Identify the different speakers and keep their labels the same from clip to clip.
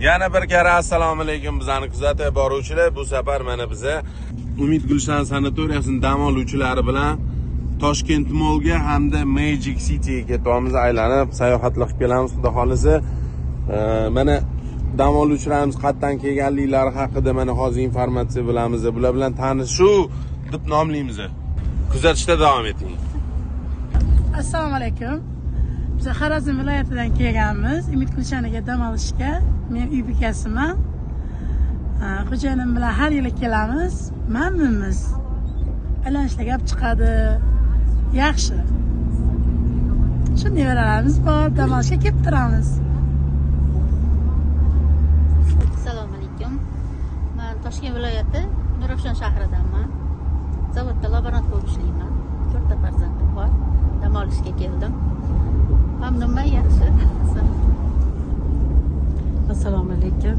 Speaker 1: Yana bir karra assalomu alaykum bizani kuzatib boruvchilar. Bu safar mana biza Umid Gulshan sanatoriyasining dam oluvchilari bilan Toshkent Mallga hamda Magic Cityga ketyapmiz, aylanib sayohatlar qilib kelamiz, xudo xolisa. Mana dam oluvchilarimiz qayerdan kelganliklari haqida mana hozir informatsiya bilamiz. Bular bilan tanishuv deb nomlaymiz. Kuzatishda davom eting.
Speaker 2: Assalomu alaykum. Biz Xorazm viloyatidan kelganmiz. Umid Gulshaniga dam olishga. Men uy bekasiman. Xo'jayinim bilan har yili kelamiz. Mamnunmiz. Aylanishlar gap chiqadi. Yaxshi. Shu nevaralarimiz bor, dam olishga kelib turamiz.
Speaker 3: Assalomu alaykum. Men Toshkent viloyati Nurafshon shahridanman. Zavodda laborant bo'lib ishlayman. 4 ta farzandim bor. Dam olishga keldim. Mamnunman, yaxshi.
Speaker 4: Assalomu alaykum.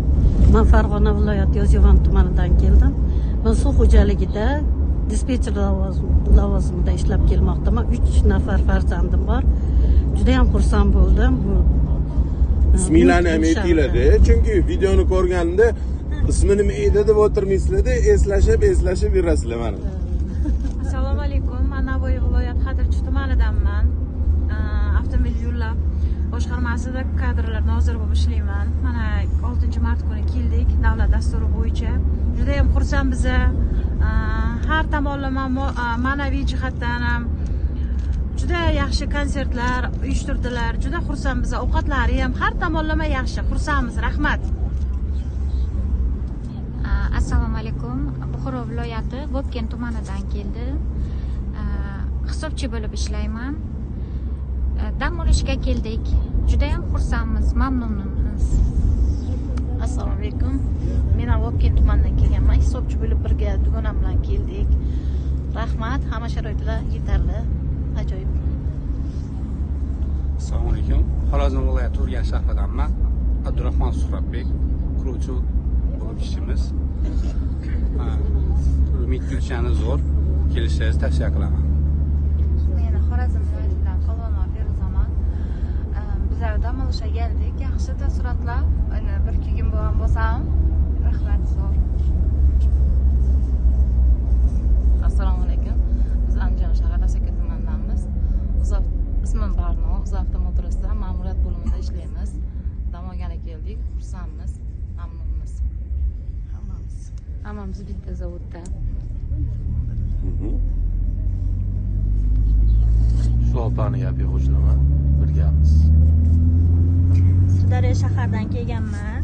Speaker 4: Men Farg'ona viloyati Yozyovon tumanidan keldim. Men suv xo'jaligida dispetcher lavozimida ishlab kelmoqdaman. 3 nafar farzandim bor. Juda ham xursand bo'ldim. Bu
Speaker 1: Isminglarni ham aytinglar-da, chunki videoni ko'rganimda ismi nima edi deb o'tirmaysizlar-da, eslashib eslashib yurasizlar mana.
Speaker 5: Assalomu alaykum. Men Navoiy viloyati Xatirchi tumanidanman. Avtomobil yo'llar boshqarmasida kadrlar noziri bo'lib ishlayman. Mana 6-mart kuni keldik davlat dasturi bo'yicha. Juda ham xursandmiz. Har tomonlama, ma'naviy jihatdan ham juda yaxshi konsertlar uyushtirdilar. Juda xursandmiz. Ovqatlari ham har tomonlama yaxshi. Xursandmiz. Rahmat.
Speaker 6: Assalomu alaykum. Buxoro viloyati Vobkent tumanidan keldim. Hisobchi bo'lib ishlayman. Dam olishga keldik. Juda ham xursandmiz, mamnunmiz.
Speaker 7: Assalomu alaykum. Men ham Vobkent tumanidan kelganman. Hisobchi bo'lib birga dugonam bilan keldik. Rahmat, hamma sharoitlar yetarli. Ajoyib.
Speaker 8: Assalomu alaykum. Xorazm viloyati Urganch shahridanman. Abdurahmon Suhrobbek, quruvchi bo'lib ishimiz. Umid Gulshani zo'r, kelishingizni tavsiya qilaman.
Speaker 9: Men Xorazm viloyatidan Polvonova Feruzaman. Bizlar dam olishga keldik. Yaxshi taassurotlar. Ana bir ikki kun bo'lgan bo'lsam, rahmat, zo'r.
Speaker 7: Assalomu alaykum. Biz Andijon shahri Asaka tumanidanmiz. Ismim Barno, UzAvto Motorsda ma'muriyat bo'limida ishlaymiz. Dam olgani keldik, xursandmiz, mamnunmiz.
Speaker 10: Hammamiz.
Speaker 3: Hammamiz bitta zavodda.
Speaker 11: Shu opani gapiga qo'shilaman. Birgamiz.
Speaker 12: Sirdaryo shaharidan kelganman.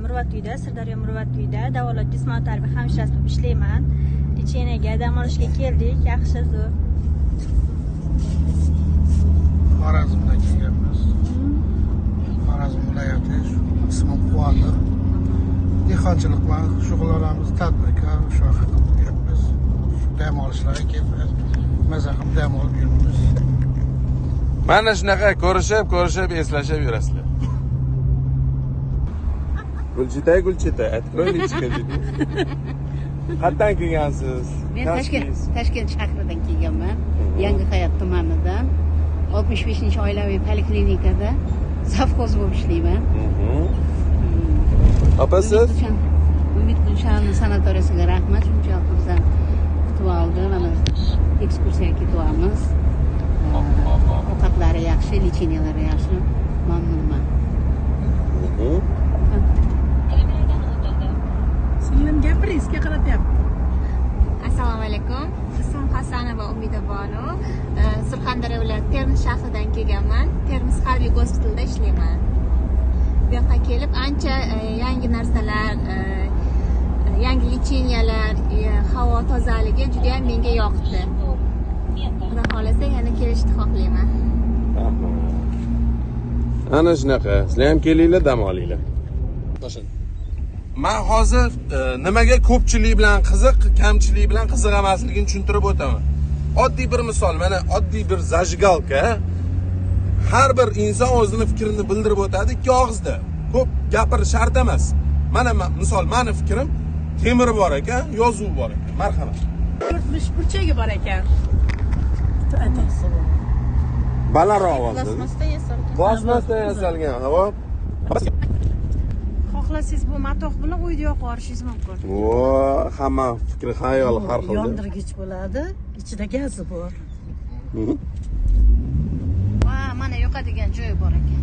Speaker 12: Murvat uyda, Sirdaryo Murvat uyda davolash jismoniy tarbiya hamshirasi bo'lib ishlayman. Лечениеga dam olishga keldik. Yaxshi, zo'r.
Speaker 13: Xorazmdan kelganmiz. Xorazm viloyati, ismim Quvondiq. Dehqonchilik bilan shug'ullanamiz, tadbirkor, shu haqida yuribmiz. Shu dam olishlarga kelib, maza qilib dam olib yuribmiz.
Speaker 1: Mana shunaqa ko'rishib, ko'rishib, eslashib yurasizlar. Gulchitay, Gulchitay, открой личико dedi. Qayerdan kelgansiz?
Speaker 10: Men Toshkent shahridan kelganman. Yangi Hayot tumanidan. 65-oilaviy poliklinikada zavxoz bo'lib ishlayman.
Speaker 1: Opa siz?
Speaker 10: Umid Gulshan sanatoriyasiga rahmat, shuncha bizdan kutib oldi. Mana ekskursiyaga ketyapmiz. Ovqatlari yaxshi, лечениялari yaxshi. Mamnunman.
Speaker 2: Singlim gapiring, sizga qaratyapti.
Speaker 6: Assalomu alaykum. Ismim Hasanova Umida Bonu. Surxondaryo viloyati Termiz shahridan kelganman. Termiz harbiy gospitalda ishlayman. Bu yoqqa kelib ancha yangi narsalar, yangi лечениялар, havo tozaligi juda ham menga yoqdi. Xudo xolasa yana kelishni xohlayman.
Speaker 1: Ana shunaqa. Sizlar ham kelinglar, dam olinglar. Men hozir nimaga ko'pchilik bilan qiziq, kamchilik bilan qiziq emasligini tushuntirib o'taman. Oddiy bir misol, mana oddiy bir зажигалка. Har bir inson o'zini fikrini bildirib o'tadi ikki og'izda. Ko'p gapirish shart emas. Mana misol, meni fikrim, temiri bor ekan, yozuvi bor ekan. Marhamat.
Speaker 2: 40 burchagi bor ekan.
Speaker 1: Balandroq ovozda.
Speaker 7: Plastmasdan yasalgan.
Speaker 1: Plastmasdan yasalgan, havo.
Speaker 5: Xohlasangiz bu matoh bilan uyda yoqib yuborishingiz mumkin.
Speaker 1: Vo, hamma fikri xayoli har xil.
Speaker 4: Yondirgich bo'ladi, ichida gazi bor.
Speaker 3: Va mana yoqadigan joyi bor ekan.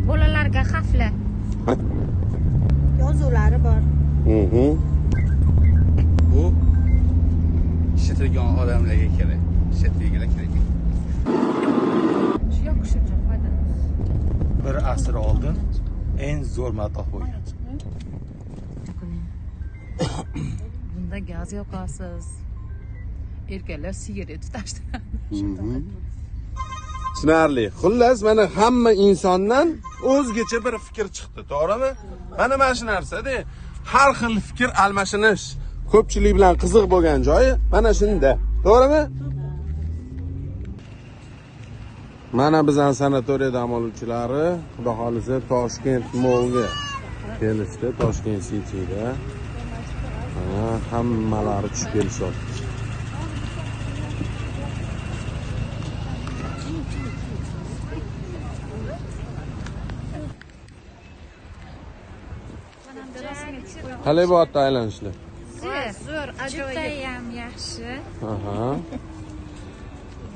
Speaker 3: Bolalarga xavfli.
Speaker 12: Yozuvlari bor.
Speaker 8: Bu ishlatilgan odamlarga kerak, ishlatilganlar kerak.
Speaker 7: Shu yoqish uchun foydalanamiz.
Speaker 11: Bir asr oldin eng zo'r matoh bo'lgan.
Speaker 7: Bunda gaz yoqasiz. Erkaklar sigaret tutashtiradi.
Speaker 1: Tushunarli. Xullas, mana hamma insondan o'zgacha bir fikr chiqdi, to'g'rimi? Mana shu narsa-da. Har xil fikr almashinish ko'pchilik bilan qiziq bo'lgan joyi mana shunda, to'g'rimi? Mana bizning sanatoriya dam oluvchilari Xudo xolisa Toshkent Mallga kelishdi, Toshkent Cityda. Mana hammalari tushib kelishyapti. Qalay bo'lyapti aylanishlar?
Speaker 5: Zo'r, ajoyib. Judayam yaxshi.
Speaker 1: Aha.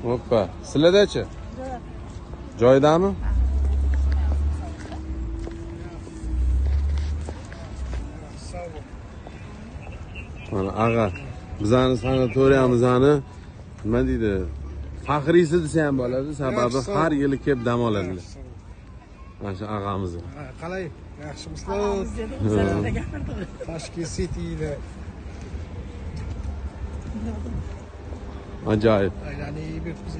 Speaker 1: Hoppa. Sizlarda-chi? Joyidami? Mana ag'a, bizani sanatoriyamizni nima deydi? Faxriysi desa ham bo'ladi, sababi har yili kelib dam oladilar. Mana shu ag'amizni.
Speaker 13: Qalay, yaxshimisizlar? Toshkent Cityda.
Speaker 1: Ajoyib.
Speaker 13: Aylanib yuribmiz.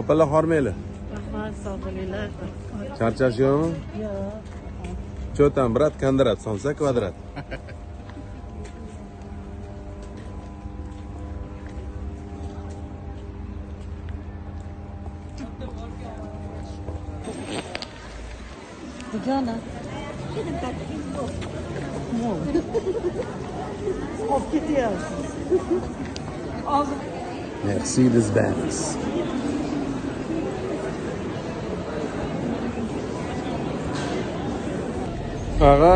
Speaker 1: Opalar hormanglar.
Speaker 4: Rahmat, sog' bo'linglar.
Speaker 1: Charchash yo'qmi?
Speaker 4: Yo'q.
Speaker 1: Что там, брат, Кондrat, somsa kvadrat.
Speaker 4: Dugona. Olib ketyapsiz.
Speaker 1: Mercedes-Benz. Ag'a,